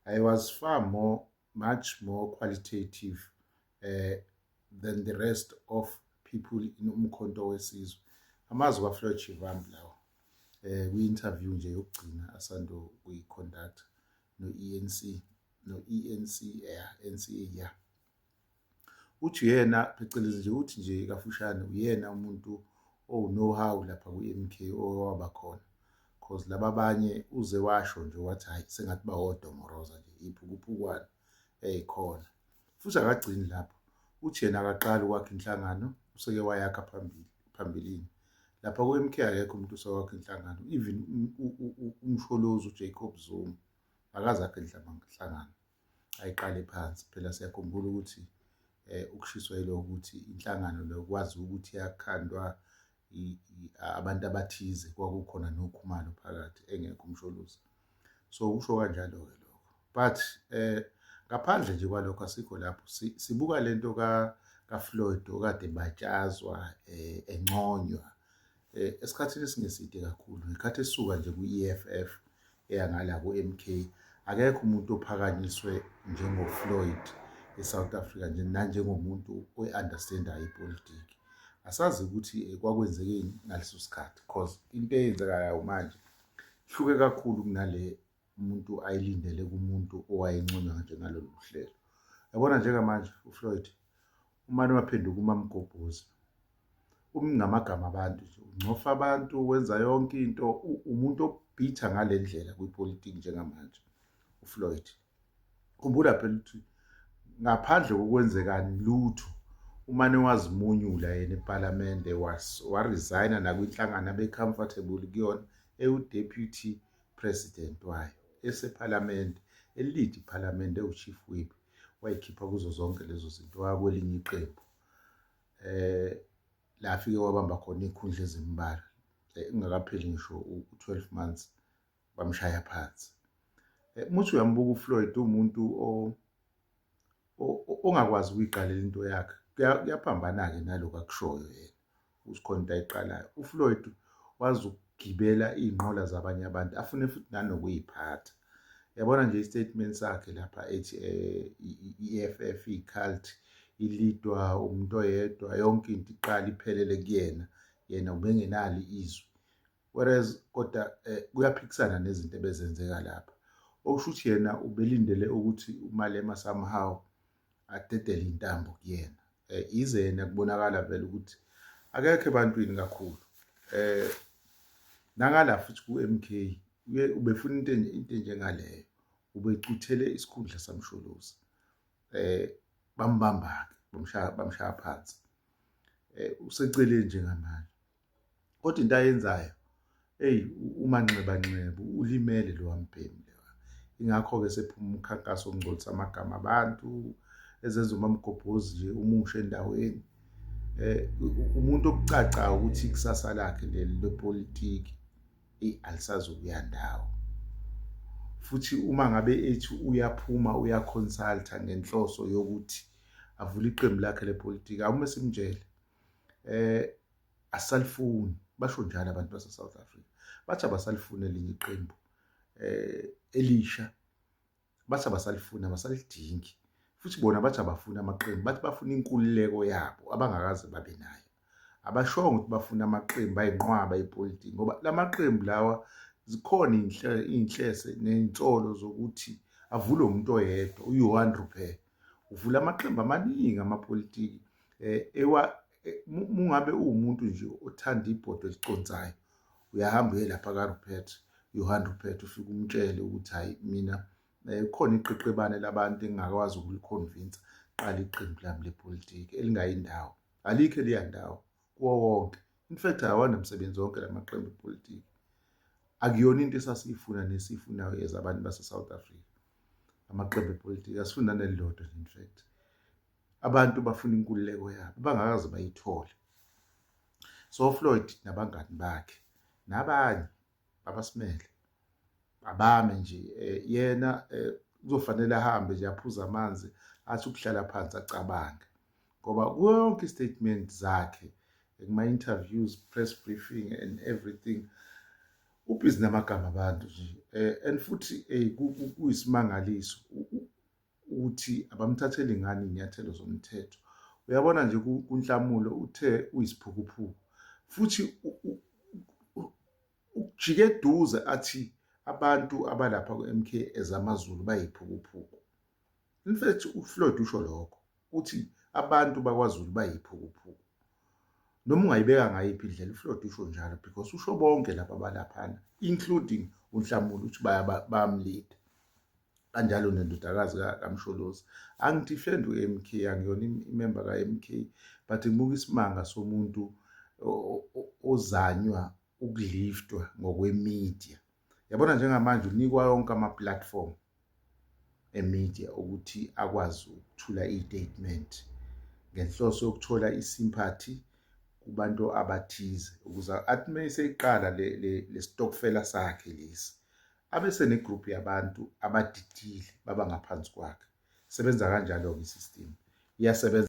I was far more, much more qualitative than the rest of people in Umkhonto weSizwe. Amazwi kaFloyd Shivambu lawo kwi-interview nje yokugcina asando kuyi-conduct no-ENC, no-ENC, yeah, NCA, yeah. Uthi uyena, phecelezi nje, uthi nje kafushane uyena umuntu owu-know-how lapha kwi-MK owaba khona, cause laba abanye uze washo nje wathi hhayi, sengathi bawodomoroza nje, iphukupukwana ey'khona. Futhi akagcini lapho, uthi yena akaqali ukwakha inhlangano, useke wayakha phambili phambilini. Lapha ku-MK akekho umuntu osewakha inhlangano, even uMsholozi, uJacob Zuma, akaze akhe inhlangano ayiqale phansi. Phela siyakhumbula ukuthi ukushiswa yilokho ukuthi inhlangano leyo kwazi ukuthi yakhandwa abantu abathize, kwakukhona noKhumalo phakathi engekho uMsholozi. So usho kanjalo-ke lokho, but ngaphandle nje kwalokho asikho lapho. Sibuka lento kaFloyd okade batshazwa, enconywa esikhathini esingeside kakhulu ngekhathi esuka nje kwi-EFF eya ngala ku-MK. Akekho umuntu ophakanyiswe njengoFloyd eSouth Africa nje nanjengomuntu oyi-understandayo ipolitiki. Asazi ukuthi kwakwenzekeni ngaleso sikhathi, cause into eyenzekayo manje ihluke kakhulu kunale umuntu ayilindele kumuntu owayenconywa njengalolu hlelo. Yabona, njengamanje uFloyd umane waphenduka umamgobhozi, ngamagama abantu nje, ungcofa abantu, wenza yonke into, umuntu obhitha ngale ndlela kwipolitiki njengamanje uFloyd. Khumbula phela ukuthi ngaphandle kokwenzekani lutho, umane wazimunyula yena ephalamende, waresigna nakwinhlangano abe-comfortable kuyona, ewu-deputy president wayo, esephalamende, e-lead iphalamende, ewu-chief whip, wayikhipha kuzo zonke lezo zinto, waya kwelinye iqembu la afike wabamba khona iy'khundla ezimbalwa. Ingakapheli ngisho u-12 months bamshaya phansi. Uma uthi uyambuka uFloyd, uwumuntu ongakwazi ukuyiqalela into yakhe. Kuyaphambana-ke nalokhu akushoyo yena ukuthi khona into ayiqalayo. UFloyd wazi ukugibela iy'nqola zabanye abantu, afune futhi nanokuy'phatha. Yabona nje i-statement sakhe lapha ethi i-EFF iyi-cult, i-leadwa umuntu oyedwa, yonke into iqala iphelele kuyena, yena ubengenalo izwi, whereas kodwa kuyaphikisana nezinto ebezenzeka lapha, okusho ukuthi yena ubelindele ukuthi uMalema somehow adedele intambo kuyena. Yize yena kubonakala vele ukuthi akekho ebantwini kakhulu, nangala futhi ku-MK ubefuna into enjengaleyo, ubecuthele isikhundla saMsholozi, bambamba-ke, bamshaya, bamshaya phansi. Useceleni njengamanje, kodwa into ayenzayo, eyi, umanxebanxeba, ulimele lo wambhemi lewa. Ingakho-ke sephuma umkhankaso okungcolisa amagama abantu, ezenza umamgobhozi nje umusha endaweni. Umuntu okucacayo ukuthi ikusasa lakhe leli lepolitiki, eyi, alisazukuya ndawo. Futhi uma ngabe ethi uyaphuma uyaconsulta ngenhloso yokuthi avule iqembu lakhe lepolitiki, awume simtshele, asalifuni. Basho njalo abantu base-South Africa, bathi abasalifuni elinye iqembu elisha, bathi abasalifuni, abasalidingi. Futhi bona bathi abafuni amaqembu, bathi bafuna inkululeko yabo abangakaze babe nayo. Abashongo ukuthi bafuna amaqembu ayinqwaba epolitiki, ngoba la maqembu lawa zikhona iy'nhlese ney'nsolo zokuthi avulwe umuntu oyedwa, uJohan Rupert. Uvula amaqembu amaningi amapolitiki. Ewa mungabe uwumuntu nje othanda ibhodo eliconsayo, uyahamba uye lapha kaRupert, Johan Rupert, ufike umtshele ukuthi hayi, mina khona iqeqebane labantu engingakwazi ukuliconvince, qala iqembu lami lepolitiki elingayindawo. Alikho eliyandawo kuwo wonke. In fact, awanamsebenzi wonke lamaqembu epolitiki. Akuyona into esasiyifuna nesiyifunayo as abantu base-South Africa amaqembu epolitiki. Asifuni nanelilodwa nje. In fact, abantu bafuna inkululeko yabo bangakaze bayithole. So Floyd nabangani bakhe nabanye abasimele abame nje. Yena kuzofanele ahambe nje aphuze amanzi, athi ukuhlala phansi, acabange, ngoba kuyo yonke i-statement zakhe kuma-interviews, press briefing and everything. Ubhizi namagama abantu nje and futhi kuyisimangaliso ukuthi abamthatheli ngani iy'nyathelo zomthetho. Uyabona nje kuNhlamulo uthe uyisiphukuphuku futhi ukujika eduze athi abantu abalapha ku-MK as amaZulu bayiphukuphuku. In fact uFloyd usho lokho, uthi abantu bakwaZulu bayiphukuphuku. Noma ungayibeka ngayiphi indlela uFloyd usho njalo because usho bonke laba abalaphana including uNhlamulo uthi bayamlead. Kanjalo nendodakazi kaMsholozi. Angidefend u-MK, angiyona imember ka-MK, but ngibuka isimanga somuntu ozanywa ukuliftwa ngokwe-media. Yabona njengamanje unikwa yonke ama-platform e-media ukuthi akwazi ukuthula i-statement ngenhloso yokuthola i-sympathy kubantu abathize ukuze athi uma eseyiqala le stokfela sakhe lesi abe sene-group yabantu abadidile baba ngaphansi kwakhe. Sebenza kanjalo-ke i-system, iyasebenza.